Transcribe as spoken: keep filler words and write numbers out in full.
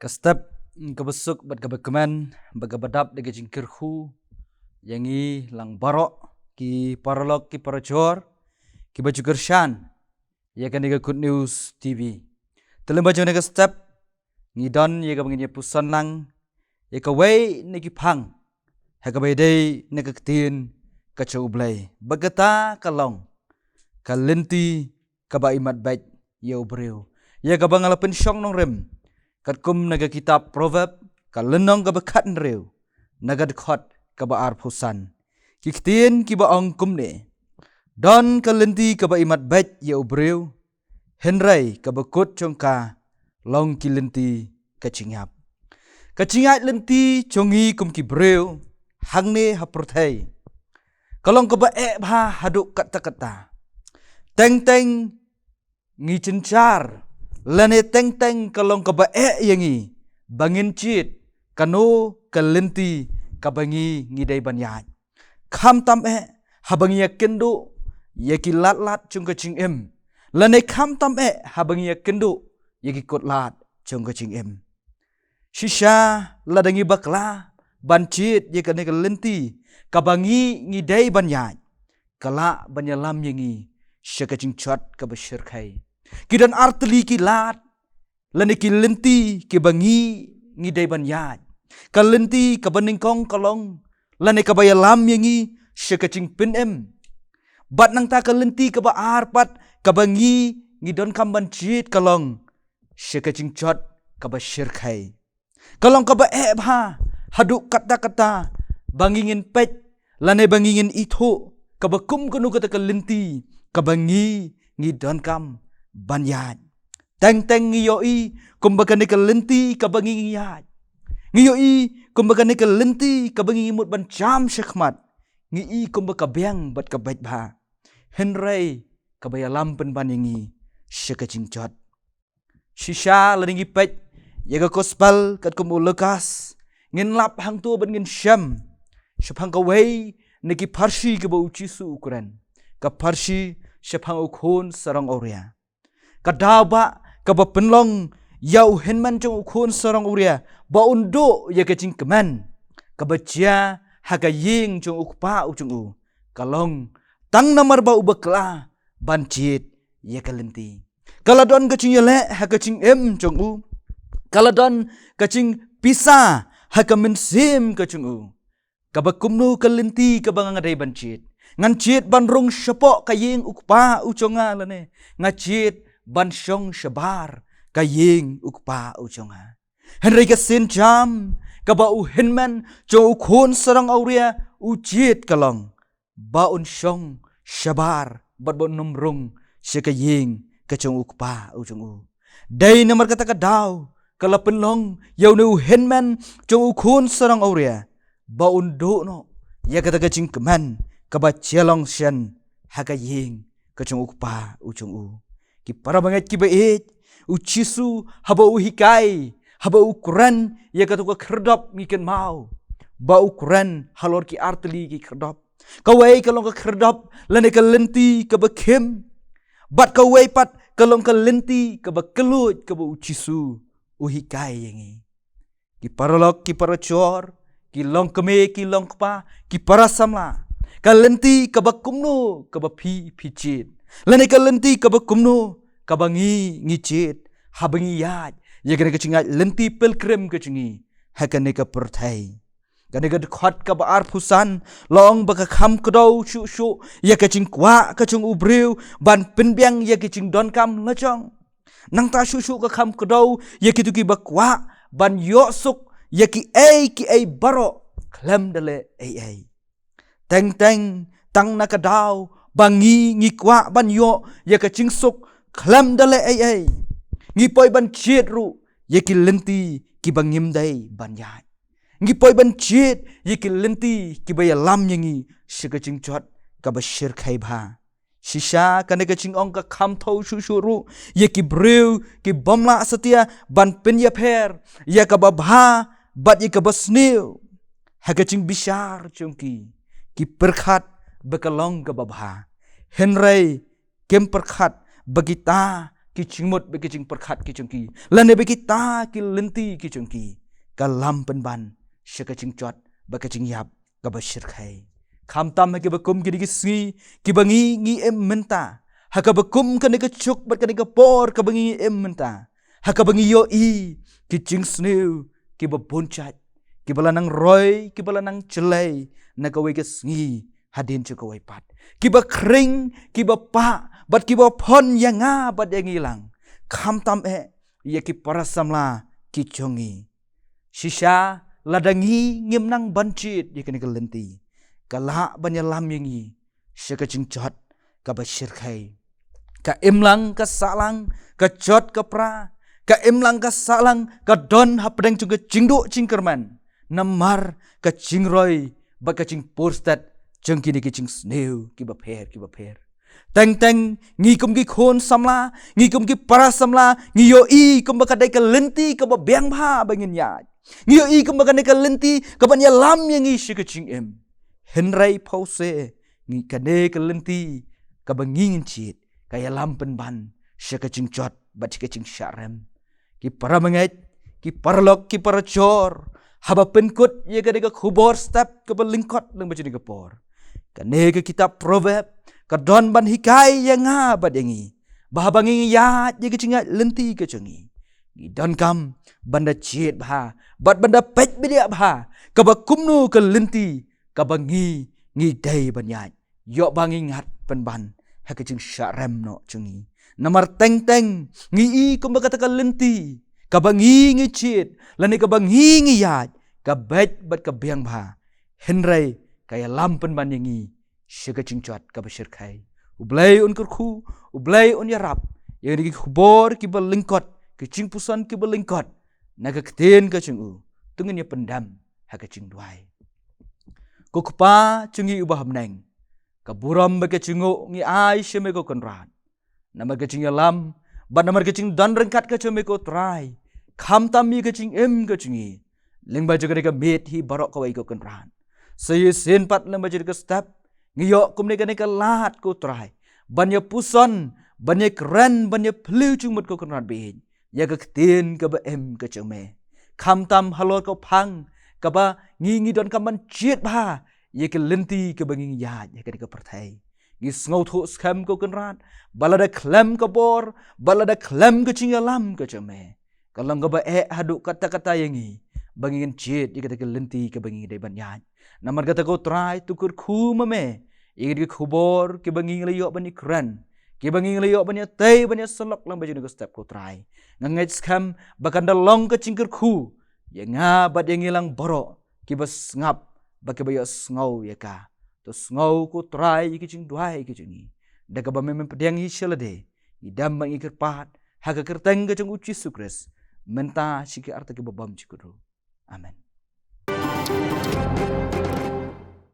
Ka step kaba suk bad kaba kmen bad kaba dap da ka jingkyrkhu ïa ngi lang baroh ki paralok ki parajor kiba ju kyrshan ïa kane ka Good News T V. Te lyngba jong kane ka step ngi don ïa kaba ngin ïa puson lang ïa kawei na ki phang ha kaba ïadei na ka ktien ka jong U Blei. Bad kata ka long ka lynti kaba imat beit ïa u briew, ïa kaba nga la pynshong nongrim katkum na ka kitab Proverb, ka lynnong kaba khathynriew, na ka dkhot kaba arphew san. Ki ktien kiba ong kumne: Don ka lynti kaba imat beit ïa u briew, hynrei kaba kut jong ka long ki lynti ka jingïap. Ka jingïaid lynti jong ngi kum ki briew hangne ha pyrthei ka long kaba eh bha haduh katta katta. Teng teng ngi jynjar lane teng teng ka long kaba eh ïa ngi ba ngin jied kano ka lynti kaba ngi ngi dei ban ïaid. Khamtam eh haba ngi ïakynduh ïa ki lad lad jong ka jingim, lane khamtam eh haba ngi ïakynduh ïa ki kutlad jong ka jingim. Shisha lada ngi bakla ban jied ïa kane ka lynti kaba ngi ngi dei ban ïaid, ka lah ban ïalam ïa ngi sha ka jingjot kaba shyrkhei. Ki don artylli ki lad lane ki lynti kiba ngi ngi dei ban ïaid. Ka lynti kaba nyngkong ka long lane kaba ïalam ïa ngi sha ka jingpynim. Bad nangta ka lynti kaba ar pat kaba ngi ngi donkam ban jied ka long sha ka jingjot kaba shyrkhei. Ka long kaba eh bha haduh katta katta ba ngi ngin peit lane ba ngi ngin ithuh kaba kum kano kata ka lynti kaba ngi ngi donkam ban ïaid. Teng teng ngi ïohi kumba kane ka lynti kaba ngi ngi ïaid, ngi ïohi kumba kane ka lynti kaba ngi ngi mut ban jam shakhmat, ngi i kumba ka biang bad ka beit bha, hynrei kaba ïalam pynban ïa ngi sha ka jingjot. Shisha lada ngi peit ïa ka gospel katkum u Lukas, ngin lap hangto bad ngin shem shaphang kawei na ki pharshi kaba U Jisu u kren, ka pharshi shaphang u khun sarong awria. Ka daw ba kaba pynlong ïa u hynmen jong u khun sarong awria ba un duh ïa ka jingkmen kaba jia ha ka ïing jong u kpa u jong u, ka long tang namar ba u bakla ban jied ïa ka lynti. Ka la don ka jingïaleh ha ka jingim jong u, ka la don ka jingpisa ha ka mynsiem ka jong u. Kaba kumno ka lynti kaba nga dei ban jied? Ngan jied ban rung shapoh ka ïing u kpa u jong nga lane nga jied ban shong shabar ka ïing u kpa u jong nga? Hynrei ka sienjam kaba u hynmen jong u khun sarong awria u jied ka long ba un shong shabar bad ba un ym rung sha ka ïing ka jong u kpa u jong u. Dei namar kata ka daw ka la pynlong ïa une u hynmen jong u khun sarong awria ba un duh noh ïa kata ka jingkmen kaba jia long shen ha ka ïing ka jong u kpa u jong u. Ki para bangeit kiba ïeit, U Jisu haba u hikai, haba u kren ïa kato ka khyrdop, ngi kynmaw ba u kren halor ki artylli ki khyrdop. Kawei ka long ka khyrdop lane ka lynti kaba khim, bad kawei pat ka long ka lynti kaba kylluid kaba U Jisu u hikai ïa ngi. Ki paralok ki parajor, ki longkmie ki longkpa, ki para samla, ka lynti kaba kumno kaba phi phi jied, lane ka lynti kaba kumno kaba ngi ngi jied haba ngi ïaid ïa kane ka jingïaid lynti pilgrim ka jong ngi ha kane ka pyrthei? Kane ka dkhot kaba arphew san la ong ba ka kham kdew shuh shuh ïa ka jingkwah ka jong u briew ban pynbiang ïa ki jingdonkam la jong. Nangta shuh shuh ka kham kdew ïa kito kiba kwah ban ïoh suk ïa kiei kiei baroh khlem da leh ei ei. Teng teng tang na ka daw ba ngi ngi kwah ban ïoh ïa ka jingsuk khlem da leh ei ei, ngi poi ban jied ruh ïa ki lynti kiba ngim dei ban ïaid. Ngi poi ban jied ïa ki lynti kiba ïalam ïa ngi sha ka jingjot kaba shyrkhei bha. Shisha kane ka jingong ka kham thew shuh shuh ruh ïa ki briew ki bym lah satia ban pynïapher ïa kaba bha bad ïa kaba sniew ha ka jingbishar jong ki. Ki pyrkhat ba ka long kaba bha, hynrei kim pyrkhat ba kita ki jingmut bad ki jingpyrkhat ki jong ki, lane bad kita ki lynti ki jong ki, ka lam pynban sha ka jingjot bad ka jingïap kaba shyrkhei. Khamtam ha kiba kum kine ki sngi kiba ngi ngi im mynta, ha kaba kum kane ka juk bad kane ka por kaba ngi ngi im mynta, ha kaba ngi ïohi ki jingsniew kiba bun jait, kiba la nang roi, kiba la nang jlei na kawei ka sngi hadien jong kawei pat, kiba khring, kiba pah bad kiba phon ïa nga bad ïa ngi lang, khamtam eh ïa ki para samla ki jong ngi. Shisha lada ngi ngim nang ban jied ïa kane ka lynti, ka lah ban ïalam ïa ngi sha ka jingjot kaba shyrkhei. Ka imlang ka sahlang, ka jot ka pra, ka imlang ka sahlang ka don hapdeng jong ka jingduh jingkyrmen, namar ka jingroi bad ka jingpur stet jong kine ki jingsniew kiba pher kiba pher. Teng teng ngi kum ki khun samla, ngi kum ki para samla, ngi ïohi kumba ka dei ka lynti kaba biang bha ba ngin ïaid. Ngi ïohi kumba ka dei ka lynti kaban ïalam ïa ngi sha ka jingim. Hynrei phewse, ngi kane ka lynti kaba ngi ngin jied, ka ïalam pynban sha ka jingjot bad sha ka jingshah rem. Ki para bangeit, ki paralok, ki parajor, haba pynkut ïa kane ka khubor step kaba lyngkot lyngba jong kane ka por, kane ka kitab Proverb ka don ban hikai ïa nga bad ïa ngi ba haba ngi ïaid ïa ka jingïaid lynti ka jong ngi, ngi donkam ban da jied bha bad ban da peit bniah bha kaba kumno ka lynti kaba ngi ngi dei ban ïaid, ïoh ba ngi ngat pynban ha ka jingshah rem noh jong ngi. Namar teng teng ngi i kumba kata ka lynti kaba ngi ngi jied lane kaba ngi ngi ïaid ka beit bad ka biang bha, hynrei ka ïalam pynban ïa ngi sha ka jingjot kaba shyrkhei. U Blei un kyrkhu, U Blei un ïarap ïa kine ki khubor kiba lyngkot, ki jingpuson kiba lyngkot na ka ktien ka jong u. To ngin ïa pyndem ha ka jingduwai. Ko Kpa jong ngi uba ha bneng, ka burom bad ka jingnguh ngi ai sha me ko Kynrad, namar ka jingïalam bad namar ka jingdon ryngkat ka jong me ko Trai, khamtam ïa ka jingim ka jong ngi lyngba jong kane ka miet hi baroh kawei ko Kynrad. Sa ïashem pat lyngba jong kane ka step ngi ïoh kumne kane ka lad ko Trai ban ïa puson, ban ïa kren, ban ïa phylliew jingmut ko Kynrad baieit ïa ka ktien kaba im ka jong me. Khamtam halor ka phang kaba ngi ngi donkam ban jied bha ïa ka lynti kaba ngi ngi ïaid ha kane ka pyrthei. Ngi sngewthuh skhem ko Kynrad ba lada khlem ka bor, ba lada khlem ka jingïalam ka jong me, ka long kaba eh haduh katta katta ïa ngi ba ngi ngin jied ïa kata ka lynti kaba ngi dei ban ïaid. Namar kata ko Trai, to kyrkhu ma me ïa kata ka khubor kiba ngi ngi la ïoh ban ïa kren, kiba ngi ngi la ïoh ban ïa tei ban ïa syllok lyngba jong kane ka step ko Trai. Nga ngeit skhem ba kan da long ka jingkyrkhu ïa nga bad ïa ngi lang baroh kiba sngap bad kiba ïohsngew ïa ka. To sngew ko Trai ïa ki jingduwai ki jong ngi, da kaba me men pdiang hi sha lade. Ngi dam bad ngi kyrpad ha ka kyrteng ka jong u Jisu Khrist, mynta shi ki arta kiba bymjukut ruh. Amen.